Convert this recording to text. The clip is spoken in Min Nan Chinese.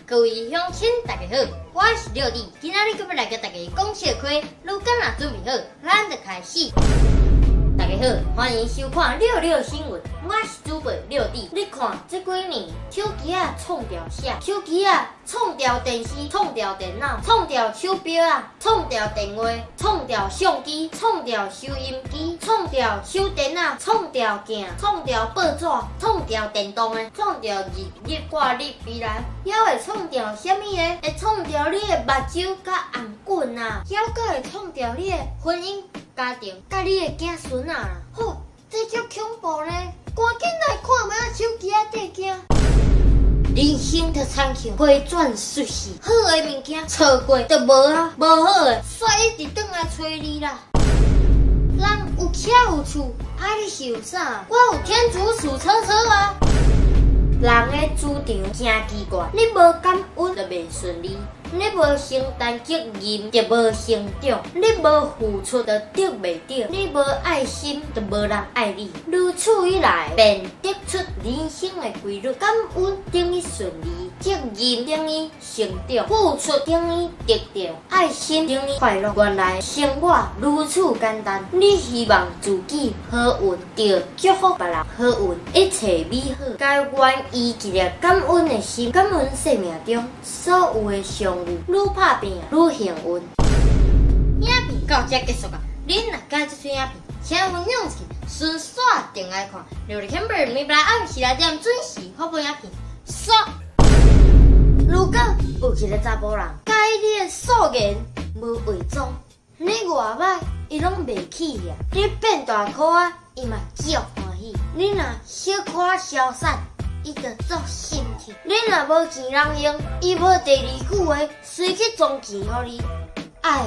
各位鄉親大家好，我是六弟，今仔日閣欲來共大家講笑話，你敢若準備好，咱就開始。大家好，歡迎收看六六新聞，我是主播六弟。你看這幾年手機仔創掉啥？手機仔創掉電視，創掉電腦，創掉手錶仔，創掉電話，創掉相機，創掉收音機，創掉手電仔，創掉鏡，創掉報紙，創掉電動的，創掉日日掛曆未來，猶會創掉啥物呢？會創掉你的目睭佮頷頸啊，猶閣會創掉你的婚姻、家庭，佮你的囝孫仔啦。吼，這足恐怖呢！趕緊來看覓仔手機仔底鏡。人生就親像回轉壽司，好的物件錯過就無啊，無好的煞一直轉來揣你啦。人有車有厝，啊你是有啥？我有天竺鼠車車啊！人的磁場誠奇怪，你無感恩就袂順利，你無承擔責任就無成長，你無付出就得袂著，你無愛心就無人愛你。如此一來，便得出人生的規律：感恩等於順利，責任等於成長，付出等於得著，愛心等於快樂。原來生活如此簡單。你希望自己好運，就祝福別人好運，一切美好。該願以一顆感恩的心，感恩生命中所有的相遇，愈拍拚愈幸運。影片到這結束啊！恁若喜歡這喙影片，請分享出去，順紲定來看。六日 Camber 每晡暗時6點準時發布影片。煞。如果有一个查埔人，佮意你的素顏無化妝，你偌䆀伊攏袂起啊！你變大箍仔，伊嘛足歡喜。你若小可痟散，伊就足心疼。你若無錢通用，伊無第二句話，隨去裝錢予你。愛。